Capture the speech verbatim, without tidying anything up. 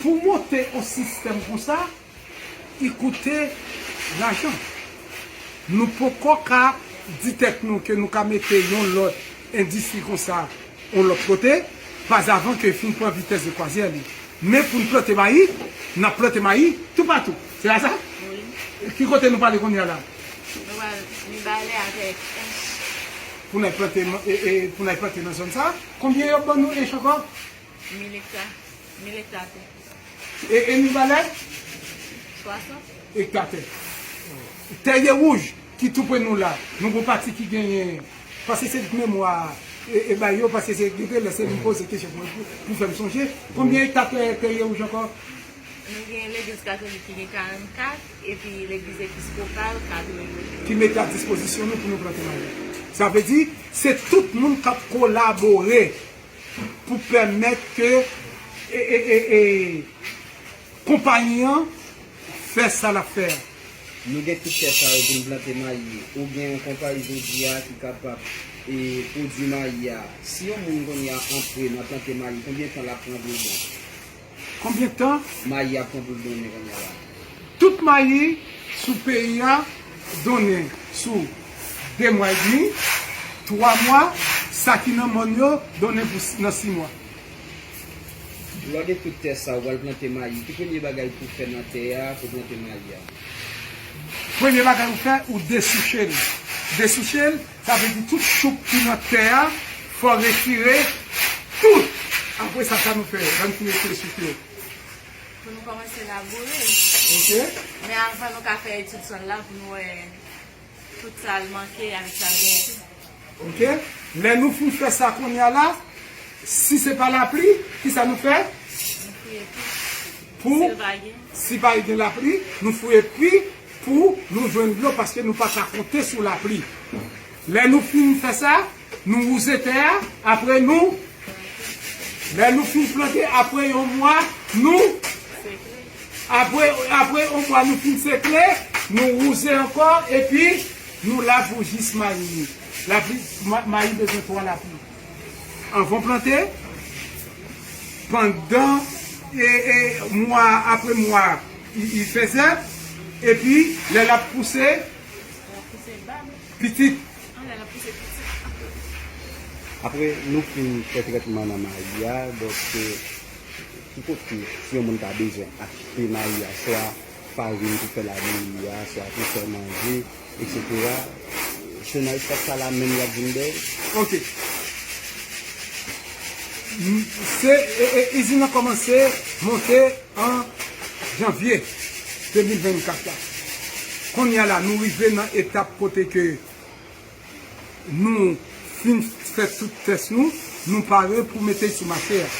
Pou monte yon sistèm konsa, li koute lajan. Nou poko ka di tèt nou ke nou ka mete yon lòt endistri konsa yon lòt kote, pazavan ke fin pran vitès de kwazyè li. Men pou n plante mayi, n ap plante mayi toupatou. Se pa sa? Wi. Ki kote nou pale kounye a la? Nou pral Mibalè avèk ench. Pou n al plante, e, e, pou n al plante nan zòn sa. Konbyen yo ban nou ench ankò? Mil ekta. Mil ekta tè. E, e Mibalè? Swasant. Ekta tè. Tè Yewouj, ki tou pre nou la. Nou gon pati ki genyen. Paske se memwa, e, e bay yo, paske se gen lè se li poze kesyon pou, pou, pou fè m sonje. Konbyen ekta tè, tè Yewouj ankò? Nou gen legliz katolik ki gen karannkat, epi legliz episkopal katreven. Ki mete a dispozisyon nou pou nou plante mayi. Sa vle di, se tout moun k ap kolabore pou pèmèt ke, e, e, e, e, konpayi an fè sa l ap fè a. Nou gen tout tè sa yo pou n plante mayi. Ou gen yon konpayi jodi a ki kapab, e, pwodui mayi a. Si yon moun kounye a antre nan plante mayi, konbyen tan l ap pran pou l bon? Konbyen tan? Mayi ap pran pou l donnen kounye a la. Tout mayi sou peyi a donnen sou de mwa edmi, twa mwa, sa ki nan mòn yo donnen pou s-, nan sis mwa. Lè w gen tout tè sa, ou pral plante mayi. Ki premye bagay pou w fè nan tè a pou plante mayi a? Premye bagay ou fè, ou desouche l. Desouche l, sa vle di tout chouk ki nan tè a, fò retire tout. Apre sa, sa nou fè, ban m fini eksplike. Pou nou kòmanse laboure. Ok. Men avan nou ka fè etid sòl la pou nou wè tout sa l manke avèk sa l genyen tou. Ok. Lè nou fin fè sa kounye a la, si se pa lapli, kisa nou fè? Nou fouye pi. Pou, si l pa gen. Si pa gen lapli, nou fouye pi pou nou jwenn dlo paske nou pa ka konte sou lapli. Lè nou fin fè sa, nou wouze tè a, apre nou, lè nou fin plante, apre yon mwa, nou, apre, apre yon mwa nou fin sekle, nou wouze ankò, epi nou laboure jis mayi. Lapli, ma-, mayi bezwen twa lapli. Anvan plante, pandan, e, e, mwa apre mwa, li, li fè zèb, epi lè l ap pouse, pitit. Apre nou fin fè trètman nan mayi a, donk, e, ki kote, si yon moun ta bezwen achte mayi a, swa farin pou fè laboure a, swa pou fè manje, etsetera. Se nan espas sa la menm y ap vin bay. Ok. M-, se, e, e, izin nan kòmanse monte an janvye de mil vennkat la. Kounye a la, nou rive nan etap kote ke nou fin fè tout tès nou, nou pare pou mete l sou mache a.